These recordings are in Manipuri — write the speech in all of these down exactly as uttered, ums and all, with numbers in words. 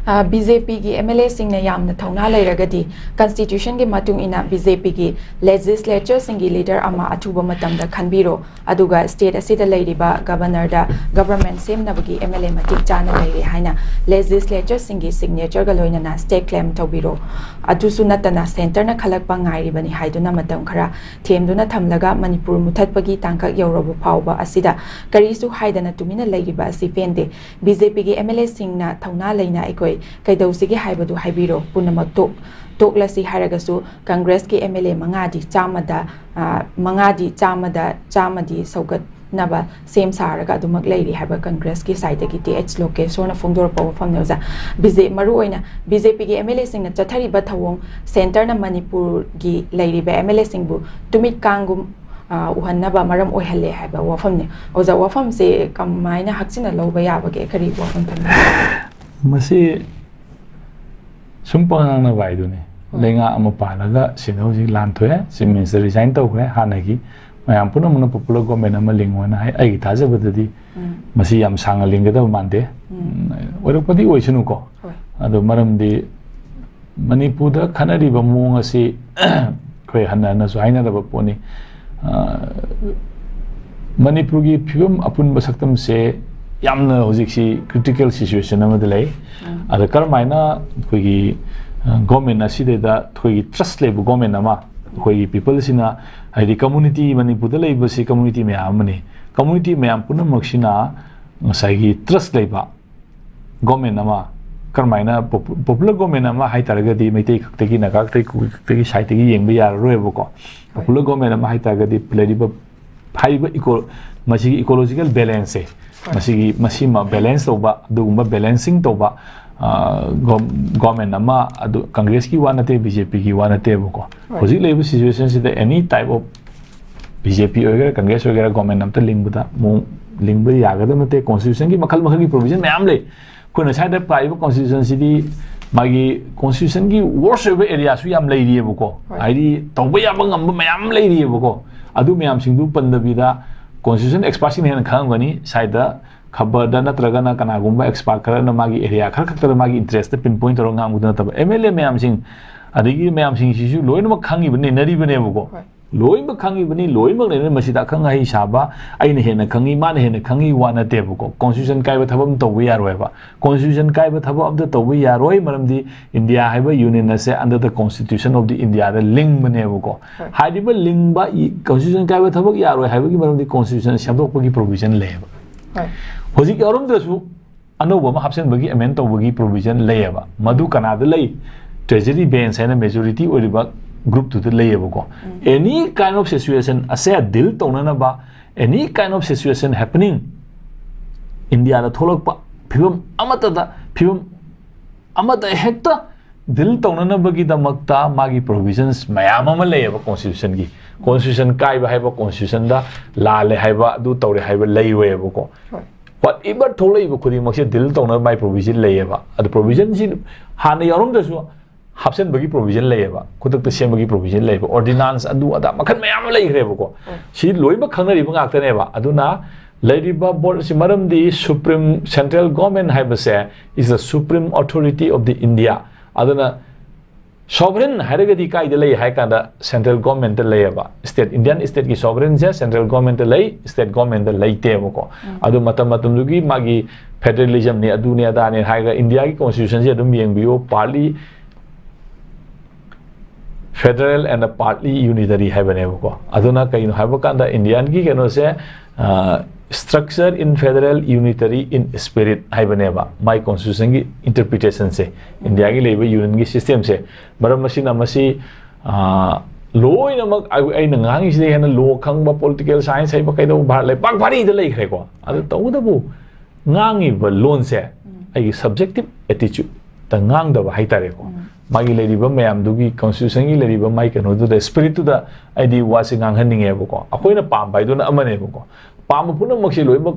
ꯕꯤ ꯖꯦ ꯄꯤꯒꯤ ꯑꯦꯝ ꯑꯦꯜ ꯑꯦꯁꯤꯡꯅ ꯌꯥꯝꯅ ꯊꯧꯅꯥ ꯂꯩꯔꯒꯗꯤ, ꯀꯟꯁꯇꯤꯇ꯭ꯌꯨꯁꯟꯒꯤ ꯃꯇꯨꯡ ꯏꯟꯅ ꯕꯤ ꯖꯦ ꯄꯤꯒꯤ ꯂꯦꯖꯤꯁꯂꯦꯆꯔꯁꯤꯡꯒꯤ ꯂꯤꯗꯔ ꯑꯃ ꯑꯊꯨꯕ ꯃꯇꯝꯗ ꯈꯟꯕꯤꯔꯣ, ꯑꯗꯨꯒ ꯁ꯭ꯇꯦꯠ ꯑꯁꯤꯗ ꯂꯩꯔꯤꯕ ꯒꯕꯔꯅꯔꯗ ꯒꯕꯔꯃꯦꯟ ꯁꯦꯝꯅꯕꯒꯤ ꯑꯦꯝ ꯑꯦꯜ ꯑꯦ ꯃꯇꯤꯛ ꯆꯥꯅ ꯂꯩꯔꯦ ꯍꯥꯏꯅ ꯂꯦꯖꯤꯁꯂꯦꯆꯔꯁꯤꯡꯒꯤ ꯁꯤꯒꯅꯦꯆꯔꯒ ꯂꯣꯏꯅꯅ ꯁ꯭ꯇꯦꯠ ꯀ꯭ꯂꯦꯝ ꯇꯧꯕꯤꯔꯣ꯫ ꯑꯗꯨꯁꯨ ꯅꯠꯇꯅ, ꯁꯦꯟꯇꯔꯅ ꯈꯜꯂꯛꯄ ꯉꯥꯏꯔꯤꯕꯅꯤ ꯍꯥꯏꯗꯨꯅ ꯃꯇꯝ ꯈꯔ ꯊꯦꯝꯗꯨꯅ ꯊꯝꯂꯒ ꯃꯅꯤꯄꯨꯔ ꯃꯨꯊꯠꯄꯒꯤ ꯇꯥꯡꯀꯛ ꯌꯧꯔꯕ ꯐꯥꯎꯕ ꯑꯁꯤꯗ ꯀꯔꯤꯁꯨ ꯍꯥꯏꯗꯅ ꯇꯨꯃꯤꯟꯅ ꯂꯩꯔꯤꯕ ꯑꯁꯤ ꯄꯦꯟꯗꯦ꯫ ꯕꯤ ꯖꯦ ꯄꯤꯒꯤ ꯑꯦꯝ ꯑꯦꯜ ꯑꯦꯁꯤꯡꯅ ꯊꯧꯅꯥ ꯂꯩꯅ ꯑꯩꯈꯣꯏ ꯀꯩꯗꯧꯁꯤꯒꯦ ꯍꯥꯏꯕꯗꯨ ꯍꯥꯏꯕꯤꯔꯣ꯫ ꯄꯨꯝꯅꯃꯛ ꯇꯣꯛ-, ꯇꯣꯛꯂꯁꯤ ꯍꯥꯏꯔꯒꯁꯨ ꯀꯪꯒ꯭ꯔꯦꯁꯀꯤ ꯑꯦꯝ ꯑꯦꯜ ꯑꯦ ꯃꯉꯥꯗꯤ ꯆꯥꯝꯃꯗ, ꯑ, ꯃꯉꯥꯗꯤ ꯆꯥꯝꯃꯗ ꯆꯥꯝꯃꯗꯤ ꯁꯧꯒꯠꯅꯕ ꯁꯦꯝ ꯁꯥꯔꯒ ꯑꯗꯨꯃꯛ ꯂꯩꯔꯤ ꯍꯥꯏꯕ ꯀꯪꯒ꯭ꯔꯦꯁꯀꯤ ꯁꯥꯏꯠꯇꯒꯤ ꯇꯤ ꯑꯩꯆ ꯂꯣꯀꯦꯁꯣꯔꯅ ꯐꯣꯡꯗꯣꯔꯛꯄ ꯋꯥꯐꯝꯅꯤ꯫ ꯑꯣꯖꯥ, ꯕꯤ ꯖꯦ-, ꯃꯔꯨꯑꯣꯏꯅ ꯕꯤ ꯖꯦ ꯄꯤꯒꯤ ꯑꯦꯝ ꯑꯦꯜ ꯑꯦꯁꯤꯡꯅ ꯆꯠꯊꯔꯤꯕ ꯊꯧꯑꯣꯡ, ꯁꯦꯟꯇꯔꯅ ꯃꯅꯤꯄꯨꯔꯒꯤ ꯂꯩꯔꯤꯕ ꯑꯦꯝ ꯑꯦꯜ ꯑꯦꯁꯤꯡꯕꯨ ꯇꯨꯃꯤꯠ ꯀꯥꯡꯒꯨꯝ, ꯑ, ꯎꯍꯟꯅꯕ ꯃꯔꯝ ꯑꯣꯏꯍꯜꯂꯦ ꯍꯥꯏꯕ ꯋꯥꯐꯝꯅꯤ꯫ ꯑꯣꯖꯥ, ꯋꯥꯐꯝꯁꯦ ꯀꯃꯥꯏꯅ ꯍꯛꯆꯤꯟꯅ ꯂꯧꯕ ꯌꯥꯕꯒꯦ? ꯀꯔꯤ ꯋꯥꯐꯝ ꯊꯝꯕꯤꯒꯦ? ꯃꯁꯤ ꯁꯨꯝ ꯄꯉꯥꯡꯅꯕ ꯍꯥꯏꯗꯨꯅꯤ꯫ ꯍꯣꯏ꯫ ꯂꯩꯉꯥꯛ ꯑꯃ ꯄꯥꯜꯂꯒ ꯁꯤꯗ ꯍꯧꯖꯤꯛ ꯂꯥꯟ ꯊꯣꯛꯑꯦ, ꯆꯤꯐ ꯃꯤꯅꯤꯁꯇꯔ ꯔꯤꯖꯥꯏꯟ ꯇꯧꯈ꯭ꯔꯦ꯫ ꯍꯥꯟꯅꯒꯤ ꯃꯌꯥꯝ ꯄꯨꯝꯅꯃꯛꯅ ꯄꯣꯄꯨꯂꯔ ꯒꯣꯔꯃꯦꯟ ꯑꯃ ꯂꯤꯡꯉꯣꯅ ꯍꯥꯏ꯫ ꯑꯩꯒꯤ ꯊꯥꯖꯕꯗꯗꯤ ꯎꯝ꯫ ꯃꯁꯤ ꯌꯥꯝ ꯁꯥꯡꯅ ꯂꯤꯡꯒꯗꯕ ꯃꯥꯟꯗꯦ꯫ ꯎꯝ꯫ ꯎꯝ, ꯑꯣꯏꯔꯛꯄꯗꯤ ꯑꯣꯏꯁꯅꯨꯀꯣ꯫ ꯍꯣꯏ꯫ ꯑꯗꯣ ꯃꯔꯝꯗꯤ ꯃꯅꯤꯄꯨꯔꯗ ꯈꯟꯅꯔꯤꯕ ꯃꯑꯣꯡ ꯑꯁꯤ ꯑꯩꯈꯣꯏ ꯍꯟꯅ ꯍꯟꯅꯁꯨ ꯍꯥꯏꯅꯔꯕ ꯄꯣꯠꯅꯤ꯫ ꯑ, ꯃꯅꯤꯄꯨꯔꯒꯤ ꯐꯤꯕꯝ ꯑꯄꯨꯟꯕ ꯁꯛꯇꯝꯁꯦ ꯌꯥꯝꯅ ꯍꯧꯖꯤꯛꯁꯤ ꯀ꯭ꯔꯤꯇꯤꯀꯦꯜ ꯁꯤꯆꯨꯋꯦꯁꯟ ꯑꯃꯗ ꯂꯩ꯫ ꯎꯝ꯫ ꯑꯗ ꯀꯔꯝꯍꯥꯏꯅ ꯑꯩꯈꯣꯏꯒꯤ, ꯑ, ꯒꯣꯔꯃꯦꯟ ꯑꯁꯤꯗꯩꯗ ꯑꯩꯈꯣꯏꯒꯤ ꯇ꯭ꯔꯁ ꯂꯩꯕ ꯒꯣꯔꯃꯦꯟ ꯑꯃ, ꯑꯩꯈꯣꯏꯒꯤ ꯄꯤꯄꯜꯁꯤꯅ, ꯍꯥꯏꯗꯤ ꯀꯝꯃꯨꯅꯤꯇꯤ, ꯃꯅꯤꯄꯨꯔꯗ ꯂꯩꯕꯁꯤ ꯀꯝꯃꯨꯅꯤꯇꯤ ꯃꯌꯥꯝ ꯑꯃꯅꯤ꯫ ꯀꯝꯃꯨꯅꯤꯇꯤ ꯃꯌꯥꯝ ꯄꯨꯝꯅꯃꯛꯁꯤꯅ ꯉꯁꯥꯏꯒꯤ ꯇ꯭ꯔꯁ ꯂꯩꯕ ꯒꯣꯔꯃꯦꯟ ꯑꯃ, ꯀꯔꯝꯍꯥꯏꯅ ꯄꯣꯄꯨ-, ꯄꯣꯄꯨꯂꯔ ꯒꯣꯔꯃꯦꯟ ꯑꯃ ꯍꯥꯏ ꯇꯥꯔꯒꯗꯤ ꯃꯩꯇꯩ ꯈꯛꯇꯒꯤ, ꯅꯥꯒꯥ ꯈꯛꯇꯒꯤ, ꯀꯨꯀꯤ ꯈꯛꯇꯒꯤ ꯁꯥꯏꯠꯇꯒꯤ ꯌꯦꯡꯕ ꯌꯥꯔꯔꯣꯏꯕꯀꯣ꯫ ꯄꯣꯄꯨꯂꯔ ꯒꯣꯔꯃꯦꯟ ꯑꯃ ꯍꯥꯏ ꯇꯥꯔꯒꯗꯤ ꯂꯩꯔꯤꯕ, ꯍꯥꯏꯔꯤꯕ ꯏꯀꯣ-, ꯃꯁꯤꯒꯤ ꯏꯀꯣꯂꯣꯖꯤꯀꯦꯜ ꯕꯦꯂꯦꯟꯁꯁꯦ, ꯍꯣꯏ꯫ ꯃꯁꯤꯒꯤ, ꯃꯁꯤꯃ ꯕꯦꯂꯦꯟꯁ ꯇꯧꯕ, ꯑꯗꯨꯒꯨꯝꯕ ꯕꯦꯂꯦꯟꯁꯤꯡ ꯇꯧꯕ, ꯑ, ꯒꯣ-, ꯒꯣꯔꯃꯦꯟ ꯑꯃ, ꯑꯗꯨ ꯀꯪꯒ꯭ꯔꯦꯁꯀꯤ ꯋꯥ ꯅꯠꯇꯦ, ꯕꯤ ꯖꯦ ꯄꯤꯒꯤ ꯋꯥ ꯅꯠꯇꯦꯕꯀꯣ꯫ ꯍꯣꯏ꯫ ꯍꯧꯖꯤꯛ ꯂꯩꯔꯤꯕ ꯁꯤꯆꯨꯋꯦꯁꯟꯁꯤꯗ ꯑꯦꯅꯤ ꯇꯥꯏꯞ ꯑꯣꯐ ꯕꯤ ꯖꯦ ꯄꯤ ꯑꯣꯏꯒꯦꯔꯥ, ꯀꯪꯒ꯭ꯔꯦꯁ ꯑꯣꯏꯒꯦꯔꯥ, ꯒꯣꯔꯃꯦꯟ ꯑꯝꯇ ꯂꯤꯡꯕꯗ ꯃꯑꯣꯡ ꯂꯤꯡꯕ ꯌꯥꯒꯗꯕ ꯅꯠꯇꯦ꯫ ꯀꯣꯟꯁꯇꯤꯇ꯭ꯌꯨꯁꯟꯒꯤ ꯃꯈꯜ ꯃꯈꯜꯒꯤ ꯄ꯭ꯔꯣꯚꯤꯖꯟ ꯃꯌꯥꯝ ꯂꯩ꯫ ꯑꯩꯈꯣꯏꯅ ꯁ꯭ꯋꯥꯏꯗ ꯄꯥꯏꯔꯤꯕ ꯀꯣꯟꯁꯇꯤꯇ꯭ꯌꯨꯁꯟꯁꯤꯗꯤ ꯃꯥꯒꯤ ꯀꯣꯟꯁꯇꯤꯇ꯭ꯌꯨꯁꯟꯒꯤ ꯋꯣꯔꯁ ꯑꯣꯏꯕ ꯑꯦꯔꯤꯌꯥꯁꯨ ꯌꯥꯝ ꯂꯩꯔꯤꯑꯕꯀꯣ꯫ ꯍꯣꯏ꯫ ꯍꯥꯏꯗꯤ ꯇꯧꯕ ꯌꯥꯕ ꯉꯝꯕ ꯃꯌꯥꯝ ꯂꯩꯔꯤꯑꯕꯀꯣ꯫ ꯑꯗꯨ ꯃꯌꯥꯝꯁꯤꯡꯗꯨ ꯄꯟꯗꯕꯤꯗ, ꯀꯣꯟꯁꯇꯤꯇ꯭ꯌꯨꯁꯟ ꯑꯦꯛꯁꯄꯥꯔꯠꯁꯤꯡꯅ ꯍꯦꯟꯅ ꯈꯪꯉꯝꯒꯅꯤ, ꯁ꯭ꯋꯥꯏꯗ ꯈꯕꯔꯗ ꯅꯠꯇ꯭ꯔꯒꯅ ꯀꯅꯥꯒꯨꯝꯕ expert ꯈꯔꯅ ꯃꯥꯒꯤ area ꯈꯔ ꯈꯛꯇꯗ ꯃꯥꯒꯤ interest ꯗ pinpoint ꯇꯧꯔꯒ ꯉꯥꯡꯕꯗꯨ ꯅꯠꯇꯕ, MLA ꯃꯌꯥꯝꯁꯤꯡ ꯑꯗꯒꯤ ꯃꯌꯥꯝꯁꯤꯡꯁꯤꯁꯨ ꯂꯣꯏꯅꯃꯛ ꯈꯪꯉꯤꯕ, ꯅꯩꯅꯔꯤꯕꯅꯦꯕꯀꯣ꯫ ꯍꯣꯏ꯫ ꯂꯣꯏꯅꯃꯛ ꯈꯪꯉꯤꯕꯅꯤ, ꯂꯣꯏꯅꯃꯛ ꯂꯩꯅꯔꯤ꯫ ꯃꯁꯤꯗ ꯑꯈꯪ ꯑꯍꯩ ꯁꯥꯕ, ꯑꯩꯅ ꯍꯦꯟꯅ ꯈꯪꯉꯤ, ꯃꯥꯅ ꯍꯦꯟꯅ ꯈꯪꯉꯤ ꯋꯥ ꯅꯠꯇꯦꯕꯀꯣ꯫ Constitution ꯀꯥꯏꯕ ꯊꯕꯛ ꯑꯃ ꯇꯧꯕ ꯌꯥꯔꯣꯏꯕ꯫ Constitution ꯀꯥꯏꯕ ꯊꯕꯛ ꯑꯝꯇ ꯇꯧꯕ ꯌꯥꯔꯣꯏ, ꯃꯔꯝꯗꯤ India ꯍꯥꯏꯕ union ꯑꯁꯦ under the Constitution of the India ꯗ ꯂꯤꯡꯕꯅꯦꯕꯀꯣ꯫ ꯍꯣꯏ꯫ ꯍꯥꯏꯔꯤꯕ ꯂꯤꯡꯕ ꯏ-, Constitution ꯀꯥꯏꯕ ꯊꯕꯛ ꯌꯥꯔꯣꯏ ꯍꯥꯏꯕꯒꯤ ꯃꯔꯝꯗꯤ Constitution ꯁꯦꯝꯗꯣꯛꯄꯒꯤ provision ꯂꯩꯌꯦꯕ꯫ ꯍꯣꯏ꯫ ꯍꯧꯖꯤꯛ ꯌꯥꯎꯔꯝꯗ꯭ꯔꯁꯨ ꯑꯅꯧꯕ ꯑꯃ ꯍꯥꯞꯆꯤꯟꯕꯒꯤ, amend ꯇꯧꯕꯒꯤ provision ꯂꯩꯌꯦꯕ꯫ ꯃꯗꯨ ꯀꯅꯥꯗ ꯂꯩ? Treasury bench ꯍꯥꯏꯅ majority ꯑꯣꯏꯔꯤꯕ group ꯇꯨꯗ ꯂꯩꯌꯦꯕꯀꯣ꯫ Any kind of situation ꯑꯁꯦ deal ꯇꯧꯅꯅꯕ, any kind of situation happening, India ꯗ ꯊꯣꯛꯂꯛꯄ ꯐꯤꯕꯝ ꯑꯃꯠꯇꯗ, ꯐꯤꯕꯝ ꯑꯃꯠꯇ ꯍꯦꯛꯇ deal ꯇꯧꯅꯅꯕꯒꯤꯗꯃꯛꯇ ꯃꯥꯒꯤ provisions ꯃꯌꯥꯝ ꯑꯃ ꯂꯩꯌꯦꯕ Constitution ꯒꯤ꯫ Constitution ꯀꯥꯏꯕ ꯍꯥꯏꯕ, Constitution ꯗ ꯂꯥꯜꯂꯦ ꯍꯥꯏꯕ, ꯑꯗꯨ ꯇꯧꯔꯦ ꯍꯥꯏꯕ ꯂꯩꯔꯣꯏꯕꯀꯣ꯫ ꯍꯣꯏ꯫ Whatever ꯊꯣꯛꯂꯛꯏꯕ ꯈꯨꯗꯤꯡꯃꯛꯁꯦ deal ꯇꯧꯅꯕ ꯃꯥꯏ provision ꯂꯩꯌꯦꯕ꯫ ꯑꯗꯨ provision ꯁꯤ ꯍꯥꯟꯅ ꯌꯥꯎꯔꯝꯗ꯭ꯔꯁꯨ ꯍꯥꯞꯆꯤꯟꯕꯒꯤ provision ꯂꯩꯌꯦꯕ, ꯈꯨꯗꯛꯇ ꯁꯦꯝꯕꯒꯤ provision ꯂꯩꯌꯦꯕ, ordinance ꯑꯗꯨ ꯑꯗꯥ ꯃꯈꯜ ꯃꯌꯥꯝ ꯑꯃ ꯂꯩꯈ꯭ꯔꯦꯕꯀꯣ꯫ ꯍꯣꯏ꯫ ꯁꯤ ꯂꯣꯏꯅꯃꯛ ꯈꯪꯅꯔꯤꯕ ꯉꯥꯛꯇꯅꯦꯕ꯫ ꯑꯗꯨꯅ ꯂꯩꯔꯤꯕ board ꯑꯁꯤ, ꯃꯔꯝꯗꯤ supreme, central government ꯍꯥꯏꯕꯁꯦ is the supreme authority of the India꯫ ꯑꯗꯨꯅ sovereign ꯍꯥꯏꯔꯒꯗꯤ ꯀꯥꯏꯗ ꯂꯩ ꯍꯥꯏ ꯀꯥꯟꯗ central government ꯇ ꯂꯩꯌꯦꯕ꯫ State, Indian state ꯀꯤ sovereign ꯁꯦ central government ꯇ ꯂꯩ, state government ꯇ ꯂꯩꯇꯦꯕꯀꯣ꯫ ꯑꯗꯨ ꯃꯇꯝ ꯃꯇꯝꯗꯨꯒꯤ ꯃꯥꯒꯤ federalism ꯅꯤ, ꯑꯗꯨꯅꯤ ꯑꯗꯥꯅꯤ ꯍꯥꯏꯔꯒ India ꯒꯤ Constitution ꯁꯦ ꯑꯗꯨꯝ ꯌꯦꯡꯕꯤꯌꯨ, partly federal and partly unitary ꯍꯥꯏꯕꯅꯦꯕꯀꯣ꯫ ꯑꯗꯨꯅ ꯀꯩꯅꯣ ꯍꯥꯏꯕ ꯀꯥꯟꯗ Indian ꯒꯤ ꯀꯩꯅꯣꯁꯦ, ꯑ, structure in federal unitary in spirit ꯍꯥꯏꯕꯅꯦꯕ ꯃꯥꯏ Constitution ꯒꯤ interpretation ꯁꯦ, India ꯒꯤ ꯂꯩꯔꯤꯕ union ꯒꯤ system ꯁꯦ꯫ ꯃꯔꯝ ꯑꯁꯤꯅ ꯃꯁꯤ, ꯑ, ꯂꯣꯏꯅꯃꯛ ꯑꯩ-, ꯑꯩꯅ ꯉꯥꯡꯉꯤꯁꯤꯗꯩ ꯍꯦꯟꯅ law ꯈꯪꯕ, political science ꯍꯩꯕ ꯀꯩꯗꯧꯕ ꯚꯥꯔꯠ ꯂꯩꯄꯥꯛ ꯚꯥꯔꯤꯗ ꯂꯩꯈ꯭ꯔꯦꯀꯣ꯫ ꯑꯗꯨ ꯇꯧꯕꯇꯕꯨ ꯉꯥꯡꯉꯤꯕ ꯂꯣꯟꯁꯦ ꯑꯩꯒꯤ subjective attitude ꯇ ꯉꯥꯡꯗꯕ ꯍꯥꯏꯇꯥꯔꯦꯀꯣ꯫ ꯃꯥꯒꯤ ꯂꯩꯔꯤꯕ ꯃꯌꯥꯝꯗꯨꯒꯤ, Constitution ꯒꯤ ꯂꯩꯔꯤꯕ ꯃꯥꯒꯤ ꯀꯩꯅꯣꯗꯨꯗ, spirit ꯇꯨꯗ ꯑꯩꯗꯤ ꯋꯥꯁꯦ ꯉꯥꯡꯍꯟꯅꯤꯡꯉꯦꯕꯀꯣ꯫ ꯑꯩꯈꯣꯏꯅ ꯄꯥꯝꯕ ꯍꯥꯏꯗꯨꯅ ꯑꯃꯅꯦꯕꯀꯣ꯫ ꯄꯥꯝꯕ ꯄꯨꯝꯅꯃꯛꯁꯤ ꯂꯣꯏꯅꯃꯛ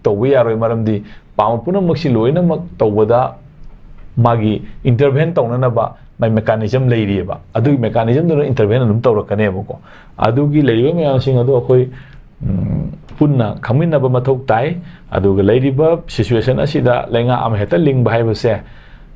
ꯇꯧꯕ ꯌꯥꯔꯣꯏ, ꯃꯔꯝꯗꯤ ꯄꯥꯝꯕ ꯄꯨꯝꯅꯃꯛꯁꯤ ꯂꯣꯏꯅꯃꯛ ꯇꯧꯕꯗ ꯃꯥꯒꯤ intervene ꯇꯧꯅꯅꯕ ꯃꯥꯒꯤ mechanism ꯂꯩꯔꯤꯑꯕ꯫ ꯑꯗꯨꯒꯤ mechanism ꯗꯨꯅ intervene ꯑꯗꯨꯝ ꯇꯧꯔꯛꯀꯅꯦꯕꯀꯣ꯫ ꯑꯗꯨꯒꯤ ꯂꯩꯔꯤꯕ ꯃꯌꯥꯝꯁꯤꯡ ꯑꯗꯣ ꯑꯩꯈꯣꯏ ꯎꯝ, ꯄꯨꯟꯅ ꯈꯪꯃꯤꯟꯅꯕ ꯃꯊꯧ ꯇꯥꯏ꯫ ꯑꯗꯨꯒ ꯂꯩꯔꯤꯕ situation ꯑꯁꯤꯗ ꯂꯩꯉꯥꯛ ꯑꯃ ꯍꯦꯛꯇ ꯂꯤꯡꯕ ꯍꯥꯏꯕꯁꯦ,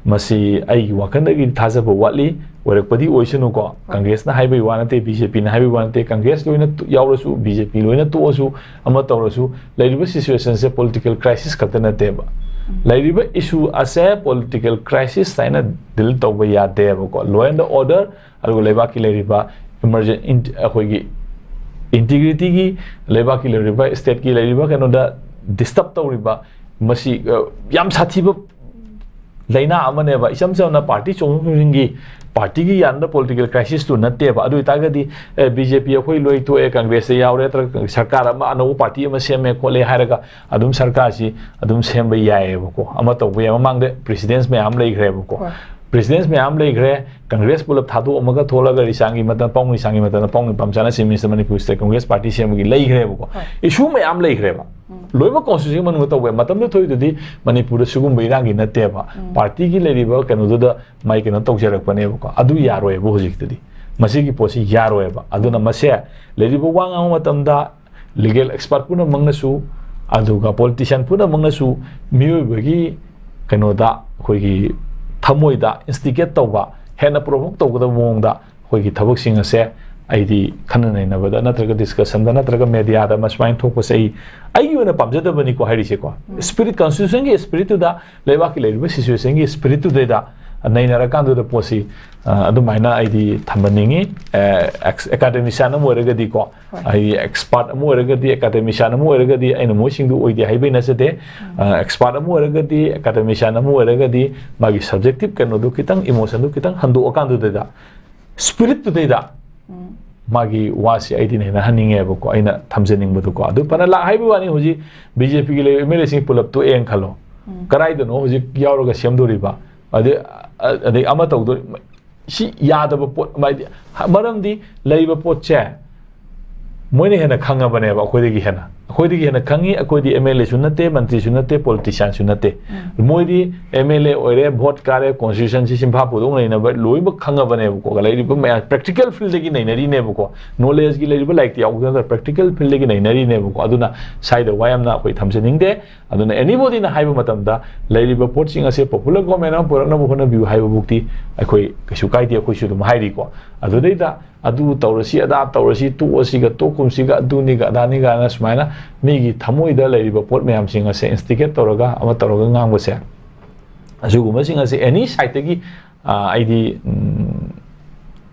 ꯃꯁꯤ ꯑꯩꯒꯤ ꯋꯥꯈꯜꯗꯒꯤ ꯊꯥꯖꯕ ꯋꯥꯠꯂꯤ꯫ ꯑꯣꯏꯔꯛꯄꯗꯤ ꯑꯣꯏꯁꯅꯨꯀꯣ, ꯀꯪꯒ꯭ꯔꯦꯁꯅ ꯍꯥꯏꯕꯒꯤ ꯋꯥ ꯅꯠꯇꯦ, ꯕꯤ ꯖꯦ ꯄꯤꯅ ꯍꯥꯏꯕꯒꯤ ꯋꯥ ꯅꯠꯇꯦ, ꯀꯪꯒ꯭ꯔꯦꯁ ꯂꯣꯏꯅ ꯇꯣ-, ꯌꯥꯎꯔꯁꯨ, ꯕꯤ ꯖꯦ ꯄꯤ ꯂꯣꯏꯅ ꯇꯣꯛꯑꯁꯨ, ꯑꯃ ꯇꯧꯔꯁꯨ, ꯂꯩꯔꯤꯕ situationꯁꯦ political crisis ꯈꯛꯇ ꯅꯠꯇꯦꯕ꯫ ꯂꯩꯔꯤꯕ issue ꯑꯁꯦ political crisis ꯍꯥꯏꯅ deal ꯇꯧꯕ ꯌꯥꯗꯦꯕꯀꯣ꯫ Law and order, ꯑꯗꯨꯒ ꯂꯩꯕꯥꯛꯀꯤ ꯂꯩꯔꯤꯕ emergen-, in-, ꯑꯩꯈꯣꯏꯒꯤ integrityꯒꯤ, ꯂꯩꯕꯥꯛꯀꯤ ꯂꯩꯔꯤꯕ, stateꯀꯤ ꯂꯩꯔꯤꯕ ꯀꯩꯅꯣꯗ disturb ꯇꯧꯔꯤꯕ, ꯃꯁꯤ, ꯑ, ꯌꯥꯝ ꯁꯥꯊꯤꯕ ꯂꯥꯏꯅꯥ ꯑꯃꯅꯦꯕ꯫ ꯏꯆꯝ ꯆꯝꯅ party ꯆꯣꯡꯊꯣꯛ ꯆꯣꯡꯁꯤꯟꯒꯤ, partyꯒꯤ ꯌꯥꯅꯗ political crisisꯇꯨ ꯅꯠꯇꯦꯕ꯫ ꯑꯗꯨ ꯑꯣꯏꯇꯥꯔꯒꯗꯤ, ꯑꯦ, ꯕꯤ ꯖꯦ ꯄꯤ ꯑꯩꯈꯣꯏ ꯂꯣꯏ ꯇꯣꯛꯑꯦ, ꯀꯪꯒ꯭ꯔꯦꯁꯇ ꯌꯥꯎꯔꯦ, ꯅꯠꯇ꯭ꯔꯒ ꯁꯔꯀꯥꯔ ꯑꯃ, ꯑꯅꯧꯕ party ꯑꯃ ꯁꯦꯝꯃꯦ ꯈꯣꯠꯂꯦ ꯍꯥꯏꯔꯒ ꯑꯗꯨꯝ ꯁꯔꯀꯥꯔꯁꯤ ꯑꯗꯨꯝ ꯁꯦꯝꯕ ꯌꯥꯏꯑꯕꯀꯣ, ꯑꯃ ꯇꯧꯕ ꯌꯥꯏ꯫ ꯃꯃꯥꯡꯗ precedents ꯃꯌꯥꯝ ꯂꯩꯈ꯭ꯔꯦꯕꯀꯣ꯫ ꯍꯣꯏ꯫ Precedents ꯃꯌꯥꯝ ꯂꯩꯈ꯭ꯔꯦ꯫ ꯀꯪꯒ꯭ꯔꯦꯁ ꯄꯨꯂꯞ ꯊꯥꯗꯣꯛꯑꯝꯃꯒ ꯊꯣꯛꯂꯒ ꯔꯤꯆꯥꯡꯒꯤ ꯃꯇꯝ, ꯄꯥꯎ ꯔꯤꯆꯥꯡꯒꯤ ꯃꯇꯝꯗ ꯄꯥꯎ ꯅꯤꯄꯥꯝ ꯆꯥꯅ Chief Minister Manipur State Congress Party ꯁꯦꯝꯕꯒꯤ ꯂꯩꯈ꯭ꯔꯦꯕꯀꯣ꯫ ꯍꯣꯏ꯫ Issue ꯃꯌꯥꯝ ꯂꯩꯈ꯭ꯔꯦꯕ꯫ ꯎꯝ꯫ ꯂꯣꯏꯅꯃꯛ constitution ꯃꯅꯨꯡꯗ ꯇꯧꯕ ꯌꯥꯏ꯫ ꯃꯇꯝꯗꯨꯗ ꯊꯣꯛꯏꯗꯨꯗꯤ ꯃꯅꯤꯄꯨꯔꯗ ꯁꯤꯒꯨꯝꯕ ꯏꯔꯥꯡꯒꯤ ꯅꯠꯇꯦꯕ꯫ ꯎꯝ꯫ Partyꯒꯤ ꯂꯩꯔꯤꯕ ꯀꯩꯅꯣꯗꯨꯗ ꯃꯥꯏ ꯀꯩꯅꯣ ꯇꯧꯖꯔꯛꯄꯅꯦꯕꯀꯣ꯫ ꯑꯗꯨ ꯌꯥꯔꯣꯏꯕ ꯍꯧꯖꯤꯛꯇꯗꯤ꯫ ꯃꯁꯤꯒꯤ ꯄꯣꯠꯁꯤ ꯌꯥꯔꯣꯏꯕ꯫ ꯑꯗꯨꯅ ꯃꯁꯦ ꯂꯩꯔꯤꯕ ꯋꯥ ꯉꯥꯡꯕ ꯃꯇꯝꯗ legal expert ꯄꯨꯝꯅꯃꯛꯅꯁꯨ, ꯑꯗꯨꯒ politician ꯄꯨꯝꯅꯃꯛꯅꯁꯨ ꯃꯤꯑꯣꯏꯕꯒꯤ ꯀꯩꯅꯣꯗ, ꯑꯩꯈꯣꯏꯒꯤ ꯊꯃꯣꯏꯗ instigate ꯇꯧꯕ, ꯍꯦꯟꯅ provoke ꯇꯧꯒꯗꯕ ꯃꯑꯣꯡꯗ ꯑꯩꯈꯣꯏꯒꯤ ꯊꯕꯛꯁꯤꯡ ꯑꯁꯦ ꯑꯩꯗꯤ ꯈꯟꯅ ꯅꯩꯅꯕꯗ ꯅꯠꯇ꯭ꯔꯒ discussionꯗ ꯅꯠꯇ꯭ꯔꯒ mediaꯗ ꯃꯁꯨꯃꯥꯏꯅ ꯊꯣꯛꯄꯁꯦ ꯑꯩ, ꯑꯩꯒꯤ ꯑꯣꯏꯅ ꯄꯥꯝꯖꯗꯕꯅꯤꯀꯣ ꯍꯥꯏꯔꯤꯁꯦꯀꯣ꯫ ꯎꯝ꯫ Spirit, constitutionꯒꯤ spiritꯇꯨꯗ, ꯂꯩꯕꯥꯛꯀꯤ ꯂꯩꯔꯤꯕ situationꯒꯤ spiritꯇꯨꯗꯩꯗ ꯅꯩꯅꯔꯀꯥꯟꯗꯨꯗ ꯄꯣꯠꯁꯤ, ꯑ, ꯑꯗꯨꯃꯥꯏꯅ ꯑꯩꯗꯤ ꯊꯝꯍꯟꯅꯤꯡꯉꯤ꯫ ꯑ, ex-, academician ꯑꯃ ꯑꯣꯏꯔꯒꯗꯤꯀꯣ, ꯍꯣꯏ꯫ ꯑꯩ expert ꯑꯃ ꯑꯣꯏꯔꯒꯗꯤ, academician ꯑꯃ ꯑꯣꯏꯔꯒꯗꯤ ꯑꯩꯅ ꯃꯣꯏꯁꯤꯡꯗꯨ ꯑꯣꯏꯗꯦ ꯍꯥꯏꯕꯩ ꯅꯠꯆꯗꯦ꯫ ꯎꯝ꯫ ꯑ, expert ꯑꯃ ꯑꯣꯏꯔꯒꯗꯤ, academician ꯑꯃ ꯑꯣꯏꯔꯒꯗꯤ ꯃꯥꯒꯤ subjective ꯀꯩꯅꯣꯗꯨ ꯈꯤꯇꯪ, emotionꯗꯨ ꯈꯤꯇꯪ ꯍꯟꯗꯣꯛꯑꯀꯥꯟꯗꯨꯗꯩꯗ, spiritꯇꯨꯗꯩꯗ ꯎꯝ꯫ ꯃꯥꯒꯤ ꯋꯥꯁꯤ ꯑꯩꯗꯤ ꯍꯦꯟꯅ ꯍꯟꯅꯤꯡꯉꯦꯕꯀꯣ, ꯑꯩꯅ ꯊꯝꯖꯅꯤꯡꯕꯗꯨꯀꯣ꯫ ꯑꯗꯨ ꯐꯅ ꯂꯥꯛ ꯍꯥꯏꯕ ꯋꯥꯅꯤ, ꯍꯧꯖꯤꯛ ꯕꯤ ꯖꯦ ꯄꯤꯒꯤ ꯂꯩꯔꯤꯕ ꯑꯦꯝ ꯑꯦꯜ ꯑꯦꯁꯤꯡ ꯄꯨꯂꯞ ꯇꯣꯛꯑꯦꯅ ꯈꯜꯂꯣ, ꯎꯝ꯫ ꯀꯗꯥꯏꯗꯅꯣ ꯍꯧꯖꯤꯛ ꯌꯥꯎꯔꯒ ꯁꯦꯝꯗꯣꯔꯤꯕ? ꯑꯗꯩ, ꯑ-, ꯑꯗꯩ ꯑꯃ ꯇꯧꯗꯣꯔꯤ, ꯁꯤ ꯌꯥꯗꯕ ꯄꯣꯠ, ꯍꯥꯏꯗꯤ, ꯃꯔꯝꯗꯤ ꯂꯩꯕ ꯄꯣꯠꯁꯦ ꯃꯣꯏꯅ ꯍꯦꯟꯅ ꯈꯪꯉꯕꯅꯦꯕ ꯑꯩꯈꯣꯏꯗꯒꯤ ꯍꯦꯟꯅ꯫ ꯑꯩꯈꯣꯏꯗꯒꯤ ꯍꯦꯟꯅ ꯈꯪꯉꯤ꯫ ꯑꯩꯈꯣꯏꯗꯤ ꯑꯦꯝ ꯑꯦꯜ ꯑꯦꯁꯨ ꯅꯠꯇꯦ, ꯃꯟꯇ꯭ꯔꯤꯁꯨ ꯅꯠꯇꯦ, ꯄꯣꯂꯤꯇꯤꯁꯤꯌꯥꯟꯁꯨ ꯅꯠꯇꯦ꯫ ꯃꯣꯏꯗꯤ ꯑꯦꯝ ꯑꯦꯜ ꯑꯦ ꯑꯣꯏꯔꯦ, ꯚꯣꯠ ꯀꯥꯔꯦ, ꯀꯣꯟꯁꯇꯤꯇ꯭ꯌꯨꯁꯟꯁꯤ ꯆꯤꯟꯐꯥ ꯄꯨꯗꯣꯛ ꯂꯩꯅꯕ ꯂꯣꯏꯅꯃꯛ ꯈꯪꯉꯕꯅꯦꯕꯀꯣ꯫ ꯂꯩꯔꯤꯕ ꯃꯌꯥꯝ ꯄ꯭ꯔꯦꯛꯇꯤꯀꯦꯜ ꯐꯤꯜꯗꯒꯤ ꯅꯩꯅꯔꯤꯅꯦꯕꯀꯣ꯫ ꯅꯣꯂꯦꯖꯀꯤ ꯂꯩꯔꯤꯕ ꯂꯥꯏꯔꯤꯛꯇꯤ ꯌꯥꯎꯗꯅ ꯄ꯭ꯔꯦꯛꯇꯤꯀꯦꯜ ꯐꯤꯜꯗꯒꯤ ꯅꯩꯅꯔꯤꯅꯦꯕꯀꯣ꯫ ꯑꯗꯨꯅ ꯁ꯭ꯋꯥꯏꯗ ꯋꯥ ꯌꯥꯝꯅ ꯑꯩꯈꯣꯏ ꯊꯝꯖꯅꯤꯡꯗꯦ꯫ ꯑꯗꯨꯅ ꯑꯦꯅꯤꯕꯣꯗꯤꯅ ꯍꯥꯏꯕ ꯃꯇꯝꯗ ꯂꯩꯔꯤꯕ ꯄꯣꯠꯁꯤꯡ ꯑꯁꯦ ꯄꯣꯄꯨꯂꯔ ꯒꯣꯔꯃꯦꯟ ꯑꯃ ꯄꯨꯔꯛꯅꯕ ꯍꯣꯠꯅꯕꯤꯌꯨ ꯍꯥꯏꯕꯕꯨꯛꯇꯤ ꯑꯩꯈꯣꯏ ꯀꯩꯁꯨ ꯀꯥꯏꯗꯦ, ꯑꯩꯈꯣꯏꯁꯨ ꯑꯗꯨꯝ ꯍꯥꯏꯔꯤꯀꯣ꯫ ꯑꯗꯨꯗꯩꯗ ꯑꯗꯨ ꯇꯧꯔꯁꯤ, ꯑꯗꯥ ꯇꯧꯔꯁꯤ, ꯇꯣꯛꯑꯁꯤꯒ, ꯇꯣꯛꯀꯨꯝꯁꯤꯒ, ꯑꯗꯨꯅꯤꯒ, ꯑꯗꯥꯅꯤꯒꯅ ꯁꯨꯃꯥꯏꯅ ꯃꯤꯒꯤ ꯊꯃꯣꯏꯗ ꯂꯩꯔꯤꯕ ꯄꯣꯠ ꯃꯌꯥꯝꯁꯤꯡ ꯑꯁꯦ ꯏꯟꯁꯇꯤꯒꯦꯠ ꯇꯧꯔꯒ, ꯑꯃ ꯇꯧꯔꯒ ꯉꯥꯡꯕꯁꯦ, ꯑꯁꯤꯒꯨꯝꯕꯁꯤꯡ ꯑꯁꯦ ꯑꯦꯅꯤ ꯁꯥꯏꯠꯇꯒꯤ, ꯑ, ꯑꯩꯗꯤ, ꯎꯝ,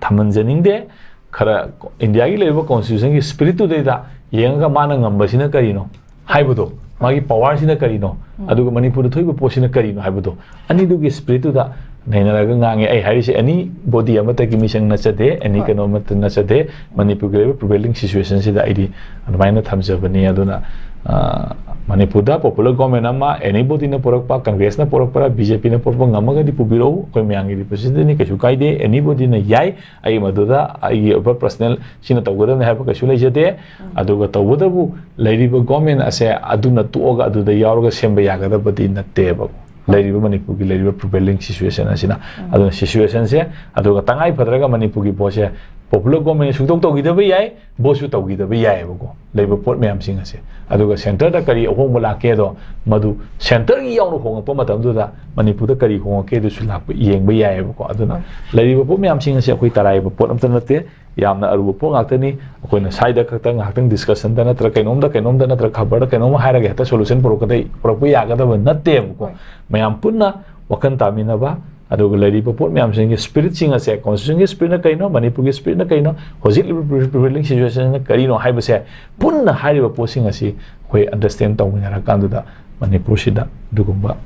ꯊꯝꯍꯟꯖꯅꯤꯡꯗꯦ꯫ ꯈꯔ ꯏꯟꯗꯤꯌꯥꯒꯤ ꯂꯩꯔꯤꯕ ꯀꯣꯟꯁꯇꯤꯇ꯭ꯌꯨꯁꯟꯒꯤ ꯁ꯭ꯄꯤꯔꯤꯠꯇꯨꯗꯩꯗ ꯌꯦꯡꯉꯒ ꯃꯥꯅ ꯉꯝꯕꯁꯤꯅ ꯀꯔꯤꯅꯣ ꯍꯥꯏꯕꯗꯣ, ꯃꯥꯒꯤ ꯄꯋꯥꯔꯁꯤꯅ ꯀꯔꯤꯅꯣ, ꯑꯗꯨꯒ ꯃꯅꯤꯄꯨꯔꯗ ꯊꯣꯛꯏꯕ ꯄꯣꯠꯁꯤꯅ ꯀꯔꯤꯅꯣ ꯍꯥꯏꯕꯗꯣ, ꯑꯅꯤꯗꯨꯒꯤ ꯁ꯭ꯄꯤꯔꯤꯠꯇꯨꯗ ꯅꯩꯅꯔꯒ ꯉꯥꯡꯉꯦ꯫ ꯑꯩ ꯍꯥꯏꯔꯤꯁꯦ ꯑꯦꯅꯤ ꯕꯣꯗꯤ ꯑꯃꯠꯇꯒꯤ ꯃꯤꯆꯪ ꯅꯠꯆꯗꯦ, ꯑꯦꯅꯤ ꯀꯩꯅꯣ ꯑꯃꯠꯇ ꯅꯠꯆꯗꯦ꯫ ꯃꯅꯤꯄꯨꯔꯒꯤ ꯂꯩꯔꯤꯕ ꯄ꯭ꯔꯤꯚꯦꯂꯤꯡ ꯁꯤꯆꯨꯋꯦꯁꯟꯁꯤꯗ ꯑꯩꯗꯤ ꯑꯗꯨꯃꯥꯏꯅ ꯊꯝꯖꯕꯅꯤ꯫ ꯑꯗꯨꯅ, ꯑ, ꯃꯅꯤꯄꯨꯔꯗ ꯄꯣꯄꯨꯂꯔ ꯒꯣꯔꯃꯦꯟ ꯑꯃ ꯑꯦꯅꯤꯕꯣꯗꯤꯅ ꯄꯨꯔꯛꯄ, ꯀꯪꯒ꯭ꯔꯦꯁꯅ ꯄꯨꯔꯛꯄꯔꯥ, ꯕꯤ ꯖꯦ ꯄꯤꯅ ꯄꯨꯔꯛꯄ ꯉꯝꯃꯒꯗꯤ ꯄꯨꯕꯤꯔꯛꯎ, ꯑꯩꯈꯣꯏ ꯃꯌꯥꯝꯒꯤ ꯔꯤꯄ꯭ꯔꯖꯦꯟꯇꯦꯇꯤꯚꯅꯤ, ꯀꯩꯁꯨ ꯀꯥꯏꯗꯦ, ꯑꯦꯅꯤꯕꯣꯗꯤꯅ ꯌꯥꯏ꯫ ꯑꯩ ꯃꯗꯨꯗ ꯑꯩꯒꯤ ꯑꯣꯏꯕ ꯄꯔꯁꯅꯦꯜ ꯁꯤꯅ ꯇꯧꯒꯗꯕꯅꯤ ꯍꯥꯏꯕ ꯀꯩꯁꯨ ꯂꯩꯖꯗꯦ꯫ ꯑꯗꯨꯒ ꯇꯧꯕꯇꯕꯨ ꯂꯩꯔꯤꯕ ꯒꯣꯔꯃꯦꯟ ꯑꯁꯦ ꯑꯗꯨꯅ ꯇꯣꯛꯑꯒ ꯑꯗꯨꯗ ꯌꯥꯎꯔꯒ ꯁꯦꯝꯕ ꯌꯥꯒꯗꯕꯗꯤ ꯅꯠꯇꯦꯕ꯫ ꯂꯩꯔꯤꯕ ꯃꯅꯤꯄꯨꯔꯒꯤ ꯂꯩꯔꯤꯕ ꯄ꯭ꯔꯤꯚꯦꯂꯤꯡ ꯁꯤꯆꯨꯋꯦꯁꯟ ꯑꯁꯤꯅ꯫ ꯑꯗꯨꯅ ꯁꯤꯆꯨꯋꯦꯁꯟꯁꯦ, ꯑꯗꯨꯒ ꯇꯉꯥꯏ ꯐꯗ꯭ꯔꯒ ꯃꯅꯤꯄꯨꯔꯒꯤ ꯄꯣꯠꯁꯦ ꯄꯣꯄꯨꯂꯔ ꯒꯣꯔꯃꯦꯟ ꯁꯨꯡꯇꯧ ꯇꯧꯈꯤꯗꯕ ꯌꯥꯏ, ꯚꯣꯠꯁꯨ ꯇꯧꯈꯤꯗꯕ ꯌꯥꯏꯑꯕꯀꯣ꯫ ꯂꯩꯕ ꯄꯣꯠ ꯃꯌꯥꯝꯁꯤꯡ ꯑꯁꯦ, ꯑꯗꯨꯒ ꯁꯦꯟꯇꯔꯗ ꯀꯔꯤ ꯑꯍꯣꯡꯕ ꯂꯥꯛꯀꯦꯗꯣ, ꯃꯗꯨ ꯁꯦꯟꯇꯔꯒꯤ ꯌꯥꯎꯅ ꯍꯣꯡꯉꯛꯄ ꯃꯇꯝꯗꯨꯗ ꯃꯅꯤꯄꯨꯔꯗ ꯀꯔꯤ ꯍꯣꯡꯉꯛꯀꯦ ꯑꯗꯨꯁꯨ ꯂꯥꯛꯄ, ꯌꯦꯡꯕ ꯌꯥꯏꯑꯕꯀꯣ꯫ ꯑꯗꯨꯅ ꯂꯩꯔꯤꯕ ꯄꯣꯠ ꯃꯌꯥꯝꯁꯤꯡ ꯑꯁꯦ ꯑꯩꯈꯣꯏ ꯇꯔꯥꯏꯕ ꯄꯣꯠ ꯑꯝꯇ ꯅꯠꯇꯦ, ꯌꯥꯝꯅ ꯑꯔꯨꯕ ꯄꯣꯠ ꯉꯥꯛꯇꯅꯤ꯫ ꯑꯩꯈꯣꯏꯅ ꯁ꯭ꯋꯥꯏꯗ ꯈꯛꯇ ꯉꯥꯏꯍꯥꯛꯇꯪ ꯗꯤꯁꯀꯁꯟꯗ ꯅꯠꯇ꯭ꯔ ꯀꯩꯅꯣꯝꯗ, ꯀꯩꯅꯣꯝꯗ ꯅꯠꯇ꯭ꯔ ꯈꯕꯔꯗ ꯀꯩꯅꯣꯝ ꯍꯥꯏꯔꯒ ꯍꯦꯛꯇ ꯁꯣꯂꯨꯁꯟ ꯄꯨꯔꯛꯀꯗ-, ꯄꯨꯔꯛꯄ ꯌꯥꯒꯗꯕ ꯅꯠꯇꯦꯕꯀꯣ꯫ ꯃꯌꯥꯝ ꯄꯨꯟꯅ ꯋꯥꯈꯜ ꯇꯥꯃꯤꯟꯅꯕ, ꯑꯗꯨꯒ ꯂꯩꯔꯤꯕ ꯄꯣꯠ ꯃꯌꯥꯝꯁꯤꯡꯒꯤ ꯁ꯭ꯄꯤꯔꯤꯠꯁꯤꯡ ꯑꯁꯦ, ꯀꯣꯟꯁꯇꯤꯇ꯭ꯌꯨꯁꯟꯒꯤ ꯁ꯭ꯄꯤꯔꯤꯠꯅ ꯀꯔꯤꯅꯣ, ꯃꯅꯤꯄꯨꯔꯒꯤ ꯁ꯭ꯄꯤꯔꯤꯠꯅ ꯀꯔꯤꯅꯣ, ꯍꯧꯖꯤꯛ ꯂꯩꯔꯤꯕ ꯄ꯭ꯔꯤꯚꯦꯂꯤꯡ ꯁꯤꯆꯨꯋꯦꯁꯟꯅ ꯀꯔꯤꯅꯣ ꯍꯥꯏꯕꯁꯦ ꯄꯨꯟꯅ ꯍꯥꯏꯔꯤꯕ ꯄꯣꯠꯁꯤꯡ ꯑꯁꯤ ꯑꯩꯈꯣꯏ ꯑꯟꯗꯔꯁꯇꯦꯟ ꯇꯧꯃꯤꯟꯅꯔꯀꯥꯟꯗꯨꯗ ꯃꯅꯤꯄꯨꯔꯁꯤꯗ ꯑꯗꯨꯒꯨꯝꯕ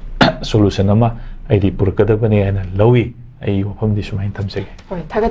ꯁꯣꯂꯨꯁꯟ ꯑꯃ ꯑꯩꯗꯤ ꯄꯨꯔꯛꯀꯗꯕꯅꯤ ꯍꯥꯏꯅ ꯂꯧꯏ꯫ ꯑꯩꯒꯤ ꯋꯥꯐꯝꯗꯤ ꯁꯨꯃꯥꯏꯅ ꯊꯝꯖꯒꯦ꯫ ꯍꯣꯏ, ꯊꯥꯒꯠ